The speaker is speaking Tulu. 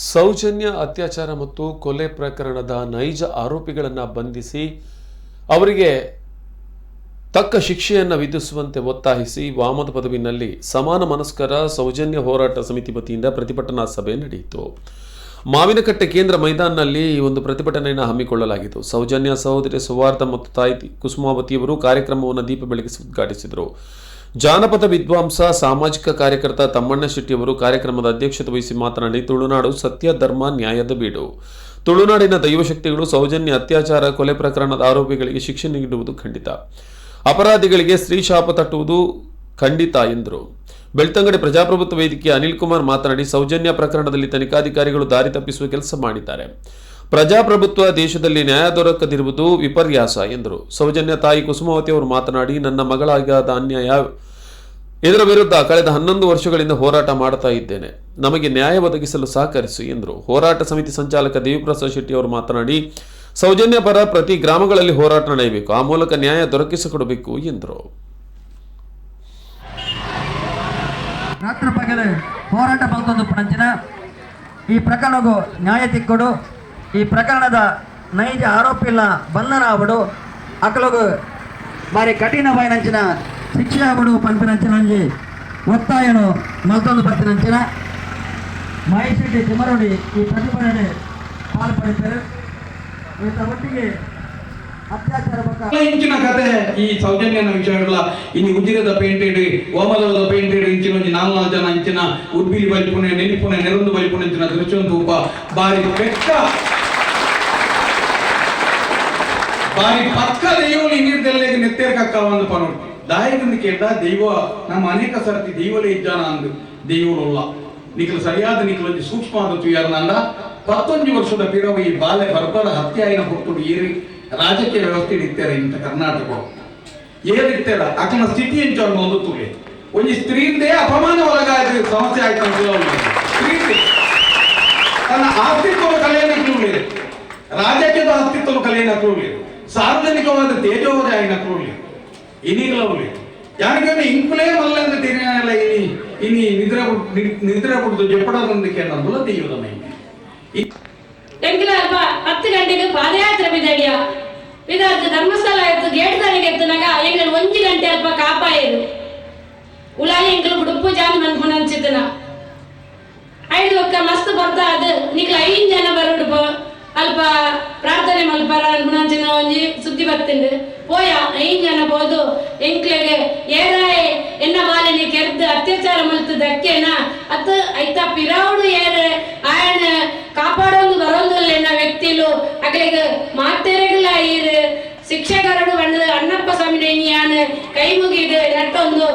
ಸೌಜನ್ಯ ಅತ್ಯಾಚಾರ ಮತ್ತು ಕೊಲೆ ಪ್ರಕರಣದ ನೈಜ ಆರೋಪಿಗಳನ್ನು ಬಂಧಿಸಿ ಅವರಿಗೆ ತಕ್ಕ ಶಿಕ್ಷೆಯನ್ನು ವಿಧಿಸುವಂತೆ ಒತ್ತಾಯಿಸಿ ವಾಮದ ಪದವಿನಲ್ಲಿ ಸಮಾನ ಮನಸ್ಕರ ಸೌಜನ್ಯ ಹೋರಾಟ ಸಮಿತಿ ವತಿಯಿಂದ ಪ್ರತಿಭಟನಾ ಸಭೆ ನಡೆಯಿತು. ಮಾವಿನಕಟ್ಟೆ ಕೇಂದ್ರ ಮೈದಾನದಲ್ಲಿ ಈ ಒಂದು ಪ್ರತಿಭಟನೆಯನ್ನು ಹಮ್ಮಿಕೊಳ್ಳಲಾಗಿತ್ತು. ಸೌಜನ್ಯ ಸಹೋದರಿ ಸುವಾರ್ಥ ಮತ್ತು ತಾಯಿ ಕುಸುಮಾವತಿಯವರು ಕಾರ್ಯಕ್ರಮವನ್ನು ದೀಪ ಬೆಳಗಿಸಿ ಉದ್ಘಾಟಿಸಿದರು. ಜಾನಪದ ವಿದ್ವಾಂಸ, ಸಾಮಾಜಿಕ ಕಾರ್ಯಕರ್ತ ತಮ್ಮಣ್ಣ ಶೆಟ್ಟಿಯವರು ಕಾರ್ಯಕ್ರಮದ ಅಧ್ಯಕ್ಷತೆ ವಹಿಸಿ ಮಾತನಾಡಿ, ತುಳುನಾಡು ಸತ್ಯ, ಧರ್ಮ, ನ್ಯಾಯದ ಬೀಡು. ತುಳುನಾಡಿನ ದೈವಶಕ್ತಿಗಳು ಸೌಜನ್ಯ ಅತ್ಯಾಚಾರ ಕೊಲೆ ಪ್ರಕರಣದ ಆರೋಪಿಗಳಿಗೆ ಶಿಕ್ಷೆ ನೀಡುವುದು ಖಂಡಿತ, ಅಪರಾಧಿಗಳಿಗೆ ಸ್ತ್ರೀ ಶಾಪ ತಟ್ಟುವುದು ಖಂಡಿತ ಎಂದರು. ಬೆಳ್ತಂಗಡಿ ಪ್ರಜಾಪ್ರಭುತ್ವ ವೇದಿಕೆಯ ಅನಿಲ್ ಕುಮಾರ್ ಮಾತನಾಡಿ, ಸೌಜನ್ಯ ಪ್ರಕರಣದಲ್ಲಿ ತನಿಖಾಧಿಕಾರಿಗಳು ದಾರಿ ತಪ್ಪಿಸುವ ಕೆಲಸ ಮಾಡಿದ್ದಾರೆ. ಪ್ರಜಾಪ್ರಭುತ್ವ ದೇಶದಲ್ಲಿ ನ್ಯಾಯ ದೊರಕದಿರುವುದು ವಿಪರ್ಯಾಸ ಎಂದರು. ಸೌಜನ್ಯ ತಾಯಿ ಕುಸುಮಾವತಿ ಅವರು ಮಾತನಾಡಿ, ನನ್ನ ಮಗಳಾಗಾದ ಅನ್ಯಾಯ, ಇದರ ವಿರುದ್ಧ ಕಳೆದ 11 ವರ್ಷಗಳಿಂದ ಹೋರಾಟ ಮಾಡ್ತಾ ಇದ್ದೇನೆ. ನಮಗೆ ನ್ಯಾಯ ಒದಗಿಸಲು ಸಹಕರಿಸಿ ಎಂದರು. ಹೋರಾಟ ಸಮಿತಿ ಸಂಚಾಲಕ ದೇವಿಪ್ರಸಾದ್ ಶೆಟ್ಟಿ ಅವರು ಮಾತನಾಡಿ, ಸೌಜನ್ಯ ಪರ ಪ್ರತಿ ಗ್ರಾಮಗಳಲ್ಲಿ ಹೋರಾಟ ನಡೆಯಬೇಕು, ಆ ಮೂಲಕ ನ್ಯಾಯ ದೊರಕಿಸಿಕೊಡಬೇಕು ಎಂದರು. ರಾತ್ರಿ ಪಗಲು ಹೋರಾಟ ಮಲ್ತೊಂದು ಪಣಂಚಿನ ಈ ಪ್ರಕರಣಗೂ ನ್ಯಾಯ ತಿಕ್ಕೊಡು, ಈ ಪ್ರಕರಣದ ನೈಜ ಆರೋಪಿಲ್ಲ ಬಂಧನ ಆವಡು, ಅಕಲಗು ಬಾರಿ ಕಠಿಣವಾಯಿನಂಚಿನ ಶಿಕ್ಷೆ ಆವಡು ಪನ್ಪಿನಂಚಿನ ಒಂಜಿ ಒತ್ತಾಯನು ಮಲ್ತೊಂದು ಬರ್ತಿನಂಚಿನ ಮಹೇಶ್ ಶೆಟ್ಟಿ ತಿಮರೋಡಿ ಈ ಪ್ರತಿಭಟನೆ ಪಾಲ್ಪಡಿತಾರೆ. ಇವತ್ತ ಒಟ್ಟಿಗೆ ಅತ್ಯಾಚಾರ ಬೊಕ್ಕ ಇಂಚಿನ ಕತೆ ಈ ಸೌಜನ್ಯನ ವಿಷಯಗಳ. ಇನಿ ಉಜಿರೆದ ಪೇಂಟೆಡ್, ಓಮದವದ ಪೇಂಟೆಡ್ ಇಂಚಿನ ಒಂಜಿ ನಾಲ್ ನಾಲ್ ಜನ ಇಂಚಿನ ಉರ್ಬಿಲಿ ಬಲಿಪುಣೆ, ನೆನಿಪುಣೆ, ನೆರೊಂದು ಬಲಿಪುಣೆ ಇಂಚಿನ ದೃಶ್ಯ ತೂಪ ಬಾರಿ ಬೆಕ್ಕ, ಬಾರಿ ಪಕ್ಕ. ದೈವಲು ನೀರ್ದೆಲ್ಲೆಗೆ ನೆತ್ತೇರ್ ಕಕ್ಕ ಒಂದು ಪನೋಡು ದಾಯಕಂದು ಕೇಂದ್ರ ದೈವ. ನಮ್ಮ ಅನೇಕ ಸರ್ತಿ ದೈವಲೇ ಇಜ್ಜಾನ ಅಂದು. ದೈವಲುಲ್ಲ. ನಿಕಲು ಸರಿಯಾದ ನಿಕಲು ಒಂಜಿ ಸೂಕ್ಷ್ಮವಾದ ತುಯಾರ್ನಂಡ 11 ವರ್ಷದ ಪಿರವು ಈ ಬಾಲೆ ಬರ್ಬರ ಹತ್ಯೆ ಆಯಿನ ಪೊರ್ತುಡು ಏರಿ ರಾಜಕೀಯ ವ್ಯವಸ್ಥೆ ಇತ್ತಾರೆ ಇಂತ ಕರ್ನಾಟಕ? ಏರಿತ್ತೇರ? ಅಕನ ಸ್ಥಿತಿ ಎಂಚ ಒಂದು ತುಲೆ. ಒಂಜಿ ಸ್ತ್ರೀಂದೇ ಅಪಮಾನ ಒಳಗಾದ ಸಮಸ್ಯೆ ಆಯ್ತು ಅಂತ. ಸ್ತ್ರೀಂದೇ ತನ್ನ ಅಸ್ತಿತ್ವ ಕಲೆಯನ್ನು, ರಾಜಕೀಯದ ಅಸ್ತಿತ್ವ ಕಲೆಯನ್ನು, ಸಾರ್ವಜನಿಕವಾದ ತೇಜೋವಧೆ ಆಯಿನ ಇನಿಗ್ಲವ್ಲಿ ಯಾನಿಗೆ ಇಂಕುಲೇ ಮಲ್ಲಂದ ತಿರಿಯಲ್ಲ. ಇನಿ ಇನಿ ನಿದ್ರೆ ನಿದ್ರೆ ಬಿಡ್ದು ಜೆಪ್ಪಡದೊಂದಕ್ಕೆ ನಂದುಲ ತೆಯ್ಯುದ ಮೈ. ಎಂಕ್ಲ ಅಲ್ಪ 10 ಗಂಟೆಗೆ ಪಾದಯಾತ್ರೆ ಬಿದಡಿಯ ಬಿದಾರ್ದು ಧರ್ಮಸ್ಥಳ ಆಯ್ತು. ಗೇಟ್ ತನಗೆ ಎತ್ತುನಾಗ ಎಂಕಲ್ 1 ಗಂಟೆ ಅಲ್ಪ ಕಾಪಾಯರು. ಉಲಾಯಿ ಎಂಕಲ್ ಉಡುಪು ಜಾನ್ ಮನ್ಪುನಂಚಿತನ ಐದು ಒಕ್ಕ ಮಸ್ತ್ ಬರ್ತಾ. ಅದು ನಿಕ್ಲ ಐದು ಜನ ಬರುಡು, ಅಲ್ಪ ಪ್ರಾರ್ಥನೆ ಮಲ್ಪರ ಅನ್ಪುನಂಚಿನ ಒಂಜಿ ಸುದ್ದಿ ಬತ್ತಿಂಡು. ಪೋಯ, ಐದು ಜನ ಪೋದು ಎಂಕ್ಲೆಗೆ ಏರಾಯೆ ಎನ್ನ ಬಾಲೆನಿ ಕೆರ್ದು ಅತ್ಯಾಚಾರ ಮಲ್ತು ದಕ್ಕೆನ ಅತ್ತ ಐತ ಪಿರಾವುಡು ಏರೆ ಆಯನ ಕಾಪಾಡೊಂದು ಬರೋಂದಿಲ್ಲ ಎನ್ನ ವ್ಯಕ್ತಿಲು ಅಗಲಿಗೆ ಮಾತೆರೆಗ್ಲ ಈರು ಶಿಕ್ಷಕರಡು ಬಂದು ಅಣ್ಣಪ್ಪ ಸ್ವಾಮಿ ಯಾನ್ ಕೈ ಮುಗಿದು ನಟ್ಟೊಂದು.